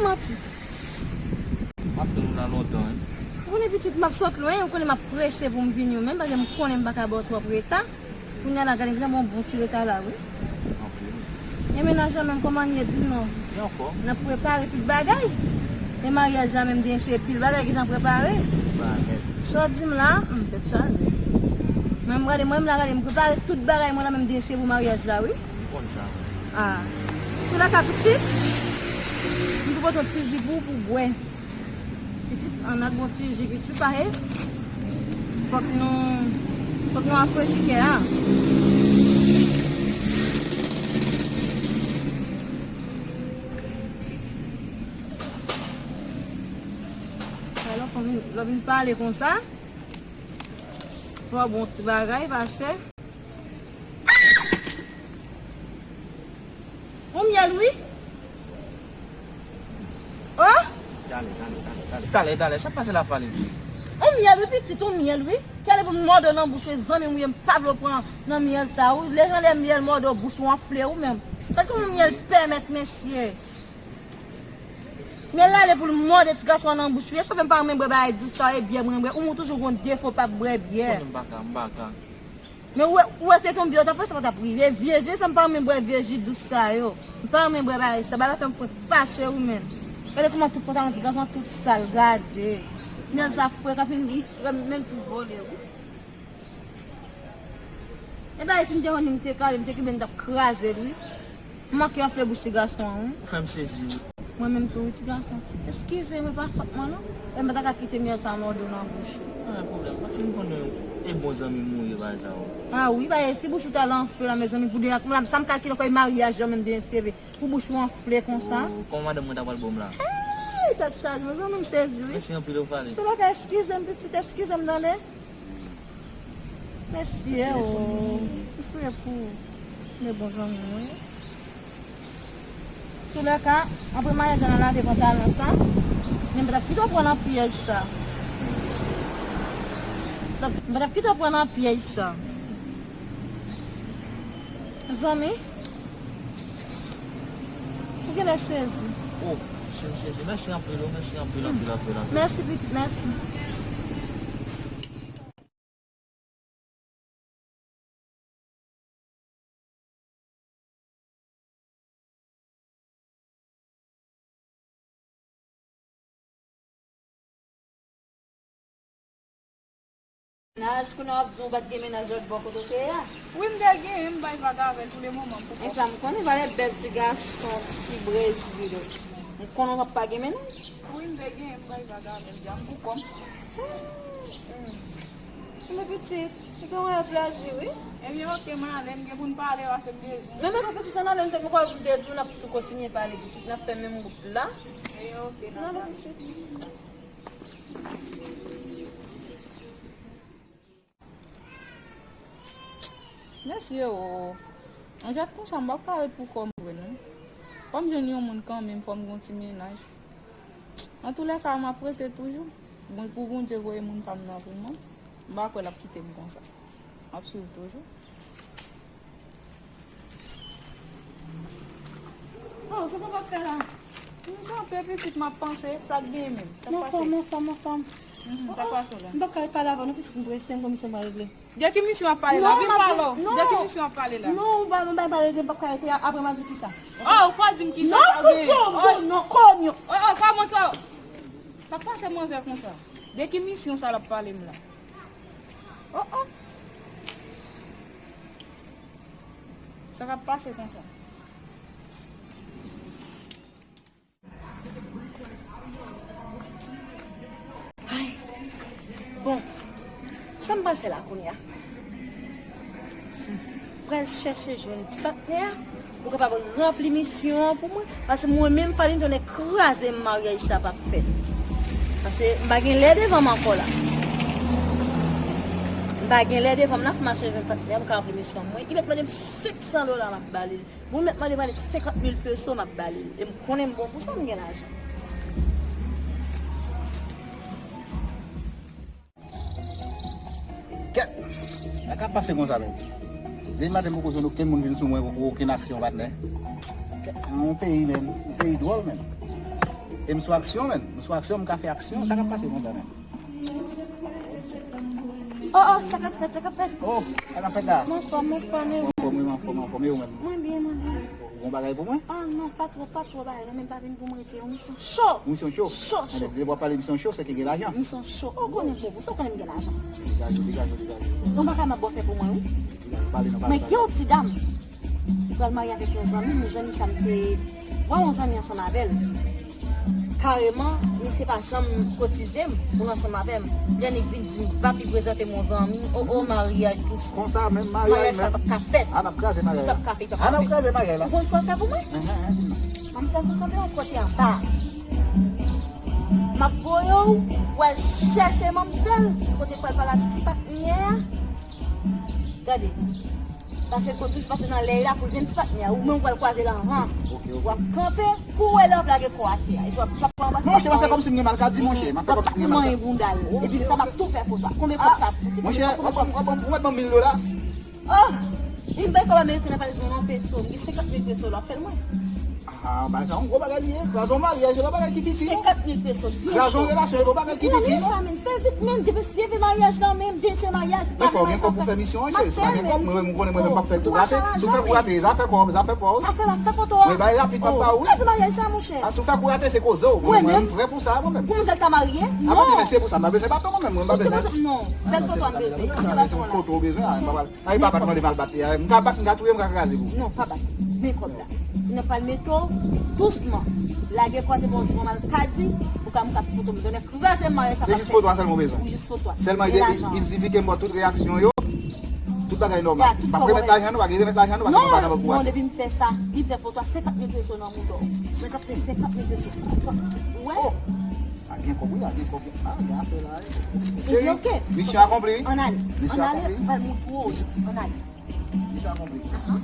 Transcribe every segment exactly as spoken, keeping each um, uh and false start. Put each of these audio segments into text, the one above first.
Manti. M ap tann ou la lontan, wi. Ou konnen pitit, m ap sot lwen, ou konnen m ap prese pou m vini, ou menm, paske m konnen m pa ka ba w twòp reta. Kounye a la, gade, m gen yon bon ti reta la, wi. Anpil. E mennaj la menm, kòman l ye, di m non? Li anfòm. N ap prepare tout bagay. E maryaj la menm, gen se pil bagay ki t ap prepare. Bagay. Sa w di m la, hmm, tèt chaje. Mwen, m gade, mwen menm la, gade, m prepare tout bagay, mwen la menm, gen se pou maryaj la, wi. M konn sa. Ah. Tou lè ka pitit, m pou pote yon ti ji pou ou pou bwè. Pitit, ann al bon ti ji, pitit, pa e. Fòk nou, fòk nou rafrechi kè a. Alò, kòm lè w vin pale konsa, fò bon ti bagay pase. On myèl, wi. Oh! Talè, talè, talè, talè, talè, talè. Sa k pase la, Fali? On myèl, wi, pitit, on myèl, wi. Talè pou m mòde w nan bouch, wi, zanmi m, wi, m pa vle w pran nan myèl sa, wi. Lejan lè myèl mòde w bouch ou anfle, ou menm. Gad kòman myèl pèmèt, mesye. Myèl la ale pou l mòde ti gason an nan bouch, wi. E sa fè m pa renmen bwè bagay dous sa, e byè mwen bwè. Ou toujou gon defo pa bwè byè. Konnen m pa ka, m pa ka. Men ou wè, ou wè se te yon byè w t ap pran, sa pa t ap rive. Vye ji sa, m pa renmen bwè vye ji dous sa yo. M pa renmen bwè bagay sa. Bagay la fè m fè fache wi menm. Gade kòman tout pantalon ti gason an tout sal, gade. Myèl sa fre, k ap fin menm tout vole wi. E bagay si m te konn li m te kale, m te kenbe l, m t ap kraze l wi. M manke anfle bouch ti gason an wi. Ou fè m sezi wi. Mwen menm tou wi ti gason. Eskize m, e pa fòt mwen non. E m pa ta ka kite myèl sa mòde w nan bouch ou. Pa gen pwoblèm, paske m konnen e bon zanmi m ou ye bagay sa yo. Ah wi, bagay si bouch ou t al anfle la mezanmi, pou de ak m la, sa m kalkile ankò e maryaj lan menm de seve. Pou bouch ou anfle konsa. Oh, kòman madanm mwen ta pral ban m la? Hey, tèt chaje, mezanmi m sezi wi. Mèsi anpil wi Fali. Tou lè ka eskize m pitit, eskize m tande. Mesye o, m swete pou de bon zanmi mwen. Toulèka, apre maryaj la, n a lave pantalon sa. Men m pa t ap kite w pran nan pyèj sa. M pa t ap kite w pran nan pyèj sa. Zanmi, ou genlè sezi. Oh, si m sezi. Mèsi anpil, oh, mèsi anpil, anpil, anpil, anpil. Mèsi, pitit, mèsi. Mennaj, kounye a w ap di w pa t gen mennaj lòt bò kote w te ye a. Wi, m te genyen, m bay vag avè l pou le moman, pou kòm. E sa m konnen, valè bèl ti gason ki Brezil. M konnen w ap pa gen mennaj. Wi, m te genyen, m bay vag avè l, dja m pou kòm. Hmm. Enben pitit, se te yon rèv plezi, wi. Ebyen, oke, mwen ale, m gen pou n pale, pase m bezwen. Men, men, pitit, ann ale, m te, m kwè m te di w n ap tou kontinye pale, pitit, n ap fè menm wout la. Ebyen, oke, n ale, pitit. Mesye o, yon jwèt konsa m p ap ka ret pou kò m vre non. Fò m jwenn yon moun kanmenm, fò m gen yon ti mennaj. Antoulèka, m ap rete toujou. Bon, pou Bondye voye moun pa m nan pou mwen, m pa kwè l ap kite m konsa. M ap swiv toujou. Oh, sa w ap fè la? M kanpe, pitit, m ap panse sa k genyen menm. Sa k pase? Anfòm, anfòm, anfòm. Mhm, sa k pase la? M p ap ka ret pale avè w non, pitit, m prese, m gon misyon m pral regle. De ki misyon w ap pale la? Vin pale w. De ki misyon w ap pale la? Non, m pa, m pa pale, m p ap ka rete, apre m a di kisa. Oh, ou pa di m kisa sa genyen. Non, konyo. Oh, oh, kòman sa? Sa k pase manzè konsa? De ki misyon sa l ap pale m la? Oh, oh. Sa k ap pase konsa? Ay. Bon, sa m pral fè la kounye a? Pral chèche jwenn ti patnè a pou kapab ranpli misyon an pou mwen. Paske mwen menm, Fali, m tounen kraze m, maryaj sa p ap fèt. Paske m pa gen lè devan m ankò la. M pa gen lè devan m la, fò m al chèche jwenn patnè a pou ka ranpli misyon mwen. Li mèt mande m senk san dola, m ap ba li l. Moun mèt mande m ale senkant mil peso, m ap ba li l. E m konnen m bon pou sa, m gen lajan. Kèt! Sa k ap pase konsa menm? Depi maten m poko jwenn okenn moun vin sou mwen pou okenn aksyon, patnè. Kèt, yon peyi menm, yon peyi dwòl menm. E m sou aksyon, menn. M sou aksyon, m ka fè aksyon. Sa k ap pase konsa, menn? Oh, oh, sa k ap fèt, sa k ap fèt? Oh, sa k ap fèt la? M anfòm, m anfòm, e ou? Anfòm, wi, m anfòm, m anfòm, e ou menm? Mwen byen, mwen byen. Ou gon bagay pou mwen? Ah non, pa twò, pa twò bagay, non, men m pa vin pou m rete, yon misyon cho. Yon misyon cho? Cho, cho. Lè w ap pale misyon cho, se ke gen lajan. Misyon cho. Oh, konnen m bon, sa w konnen m gen lajan. Degaje w, degaje w, degaje w. Yon bagay m ap ba w fè pou mwen, wi. Degaje w, pale non, pale, pale. Mwen gen yon ti dam ki pral marye avèk yon zanmi m, yon zanmi sa m te wè yon zanmi ansanm avè l. Kareman, misye pa janm kotize m pou l ansanm avè m. Li annik vin di m, papi, prezante m yon zanmi. Oh, oh, maryaj dous. Konsa menm, maryaj menm. Maryaj sa p ap ka fèt. Ah, n ap kraze maryaj la. Li p ap ka fèt, li p ap ka fèt. Ah, n ap kraze maryaj la. Ou konn sa w fè pou mwen? Ahan, ahan, di m. Manmzèl konn kanpe yon kote anba. M ap voye w pou al chèche manmzèl kote l pral pale ak ti patnè a. Gade. Pase l konn toujou pase nan lè la pou l jwenn ti patnè a. Ou menm ou pral kwaze l anvan. Ok, ok. W ap kanpe, kou w wè lè w ap lage kò atè a. Epi w ap, w ap anba. Non, monchè, m ap fè kòmsi m gen mal, ka di, monchè. M ap fè kòmsi m gen mal. W ap manyen bounda yo. Epi sa m ap tou fè foto a. Konbyen kòb sa ap koute? Monchè, w ap, w ap, w ap, w ap ban m mil dola. Oh! Li bay kòb ameriken nan pale sou yon peso. M gen senkant mil peso la, fè l mwen. Ah, bagay sa yon gwo bagay li ye. Kraze yon maryaj, se pa bagay ki piti, non. Senkant mil peso, byen cho. Kraze yon relasyon, se pa bagay ki piti, non. Ou konnen sa, men fè vit, men depi se maryaj la, men depi se maryaj, men fò w gen kòb pou fè misyon an, cheri. Si w pa gen kòb, mwen menm, ou konnen mwen menm m p ap fè kou rate. Si w fè kou rate, zafè pa w, zafè pa w. Afè la, fè foto a. Mwen bay rapid, m ap ba ou. Kraze maryaj sa, monchè. Ah, si w fè kou rate, se koze w. Mwen menm, m prè pou sa, mwen menm. Pou manzèl ta marye? Ah, mwen menm, se pou sa, m pa bezwen baton, mwen menm, mwen pa bezwen. Non, sèl foto a m bezwen. Foto ou bezwen, ah, m pa pral. Ay, papa, tande m al bat li a. M ka bat, m ka touye, m ka kraze pou ou. Non, pa bat. Men kòb la. N ap pral mete w dousman. Lage kò te bon, bon mal ka di, ou ka m ka foto m donnen kraze maryaj sa. Se jis foto a sèlman w bezwen. Wi, jis foto a. Sèlman identifike m bò tout reyaksyon yo. Tout bagay nòmal. M ap remèt lajan nou, pa gen remèt lajan nou, paske nou pa nan bank pou. Non, depi m fè sa, li fè foto a senkant mil peso nan mouda w. Senkant mil? Senkant mil peso. Ou wè? Oh! A gen kòb, wi, a gen kòb. A gen afè la, wi. Cheri, misyon akonpli, wi. Ann ale. Misyon akonpli. Ann ale, m pral montre w. Ann ale. Misyon akonpli. Ahan.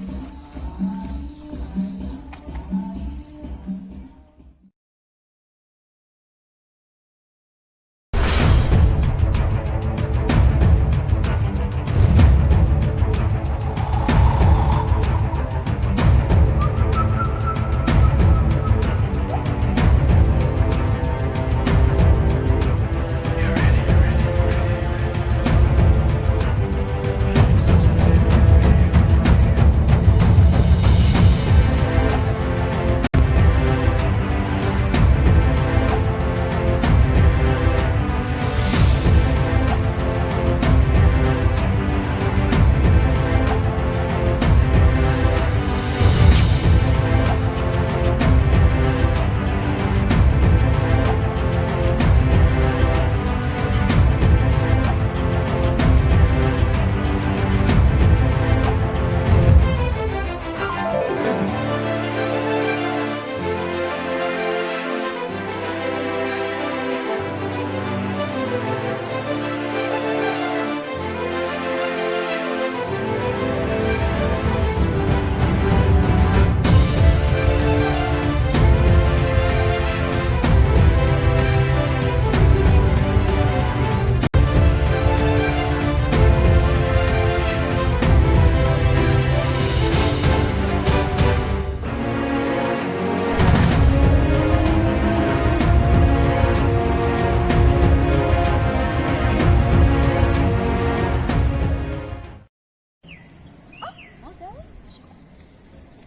Ah, manzè, wi.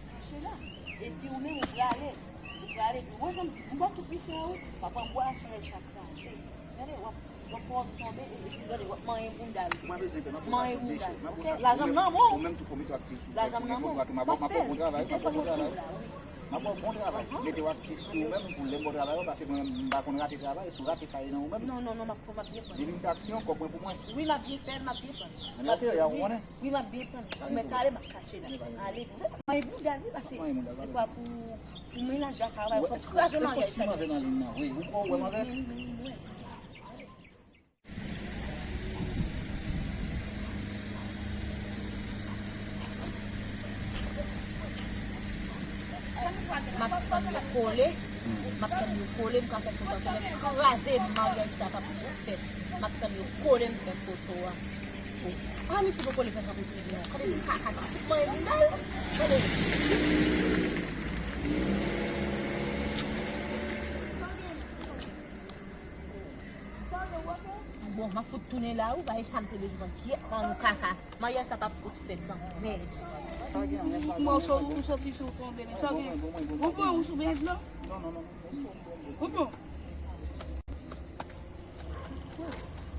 Kache la. Epi ou menm ou prale. Ou prale. Ou wè jan m ba w tout misyon an, wi. W ap anbwase sa kraze. Gade, w ap, w ap fè w tonbe, e, e, gade, w ap manyen bounda l. Manyen bounda l. Ok? Lajan m nan men w. Ou menm tou pwomete w ap di. Lajan m nan men w. M ap fè l. M ap fè l. M ap fè l. M ap ba w bon travay. Mete w ak tit pou ou menm, pou lè m ba w travay ou, paske mwen menm, m pa konn rate travay, tou rate sa ye nan ou menm. Non, non, non, m ap, m ap byen pran. Depi m fè aksyon, kòb mwen pou mwen. Wi, m ap byen fè l, m ap byen pran. Nan atè a, ou konnen. Wi, m ap byen pran. Mwen kale, m ap kache la. Ale, mwen bouda, wi, pase. Mwen bouda, e pa pou, pou menaj la travay, pou kraze maryaj sa. Èske w sou manzè nan liy nan? Wi, ou kwè ou wè manzè? Wi, wi, wi, wi. M ap tann yo kole, m ap tann yo kole, m ka fè foto a, kraze maryaj sa p ap fèt. M ap tann yo kole, m fè foto a. Ah, misye poko leve kanpe pou li a. Kanpe pou kaka, tout manyen bounda l. Gade. An fout tounen la, ou pa e sa m te bezwen pran. Kyèt, man, nou kaka. Maryaj sa p ap fout fèt, non. Men. Mwen, ou sot-, ou soti sou tonbe, men sa gen. Ou pran ou sou bèj la? Ou pran.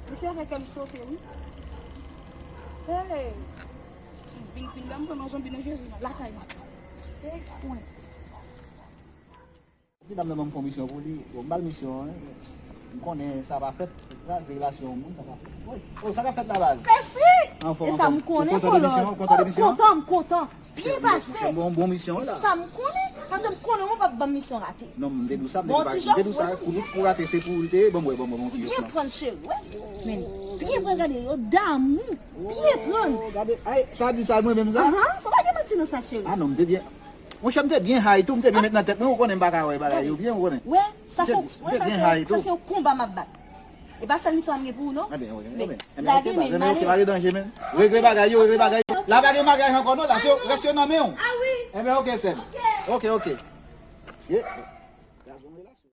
Misye fè kè m sote, wi. Hey! Vin, vin la, m pran nan zonbi nan Jezi, nan lakay mwen. Hey, kwen. Ti dam nan ban m fon misyon pou li. Bon, m ba l misyon an. M konnen sa pa fèt. Kraze relasyon yon moun, sa pa fèt. Wi. Oh, sa k ap fèt la, baz? Mèsi! Anfòm, anfòm. E sa m konnen, Kolòt. Ou kontan de misyon an? Ou kontan de misyon an? Kontan, kontan. Byen pase. Se bon, bon misyon la. E sa m konnen, paske m konnen ou p ap ban m misyon rate. Non, m te di w sa, m te di w sa, kou, kou rate, se pou ou l te ye. Ban m wè, ban m wè, ban m wè yon ti byen pran l, cheri, wi. Men, byen pran, gade, yo damou. Byen pran l. Oh, gade, ay, sa di sa, mwen menm sa? Ahan, sa pa gen manti nan sa, cheri. Ah non, m te byen. Monchè, m te byen high tou, m te byen met nan tèt mwen, ou konnen m pa ka wè bagay yo byen, ou konnen. Wè, sa se, wè, sa se, sa se yon konba m ap bat. E pa sèl misyon an gen pou ou, non? Anben, ok, anben. Lage men, m ale. Pa gen danje, men. Regle bagay yo, regle bagay yo. La pa gen bagay ankò, non, la, se yo, rès yo nan men w. Ah wi. Enben, ok, sè m. Ok. Ok, ok. Ye. Gaz yon relasyon.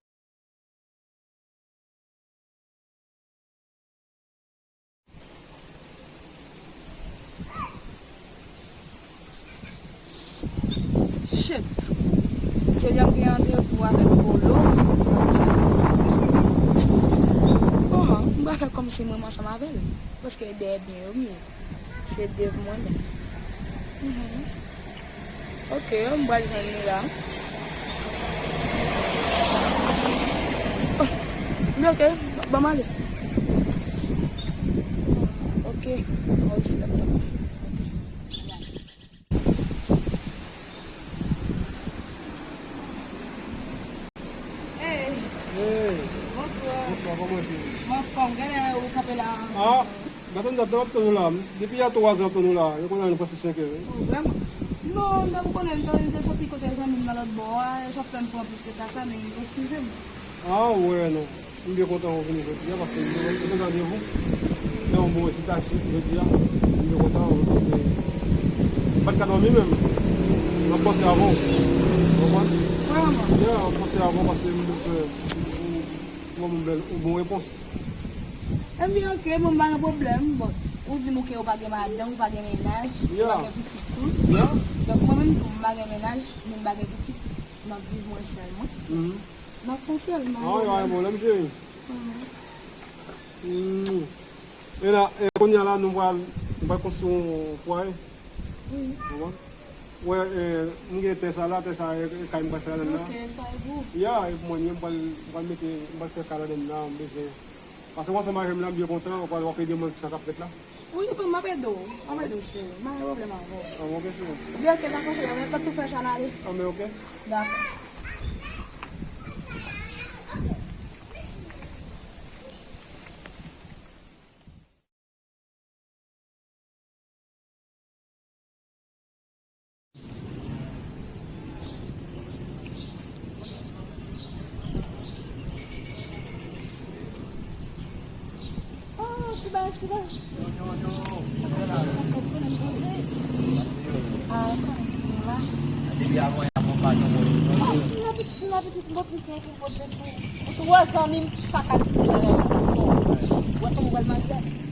Shit. Jodi a m gen randevou avèk Polo. Bon, m pral fè kòmsi mwen ansanm avè l. Paske dèyè byen yo m ye. Se Dave mwen menm. Mhm. Ok, m pral jwenn li la. Oh, men ok, ban m ale. Ok, mwen resi laptop la. Hey. Hey. Bonswa. Bonswa, kòman w ye? Mwen anfòm, genlè ou kanpe la. Ah, m pa t ann dat la, m ap tann ou la. Depi yè twa zè m ap tann ou la. Yo konnen nou pase senk è. Oh, vrèman? Non, men ou konnen, m te, m te soti kote zanmi m nan lòt bò a, e sa fè m pran plis retard sa, men eskize m. Ah, wè, non. M byen kontan ou vini jodi a, paske m te gen randevou nan yon bon resitay jodi a. M byen kontan ou vini. M pa t ka dòmi menm. M ap panse avè w. Ou konprann? Vrèman? Yeah, m ap panse avè w paske m bezwen ou, ou, ou ban m yon bèl, yon bon repons. Ebyen, ok, bon, m pa gen pwoblèm. Bon, ou di m, ok, ou pa gen madanm, ou pa gen mennaj, ou pa gen pitit tou. Yeah. Donk, mwen menm tou, m pa gen mennaj, men m pa gen pitit. M ap viv mwen sèl mwen. Mhm. M ap fon sèl, m pa gen pwoblèm. Ah, y a un problème, chérie. Mhm. Hmm. E la, e, kounye a la, nou pral, nou pral konstwi yon pwaye. Wi. Ou konprann? Wè, e, m gen tè sa la, tè sa, e, e, kay m pral fè ladann la. Ok, sa e pou ou? Ya, e pou mwen, m pral, m pral mete, m pral fè kay ladann la, m bezwen. Paske mwen ansanm avè m la, m byen kontan, w ap, w ap ede mwen pou sa k ap fèt la. Wi, wi, m ap ede w. M ap ede w, cheri. M pa gen pwoblèm avè w. Ah, ok, cheri. Byen, ok, dakò, cheri. Mwen pral tou fè sa n ale. Ah, men ok. Dakò. Oh, ti baz, ti baz. Yo, yo, yo. Ah, kòman la? Depi avan y ap anba yon bon yo. Ah, m nan pitit, m nan pitit, m nan pitit. Ou twa zanmi m pa ka di bagay sa. Ou wè kòman w pral mache a?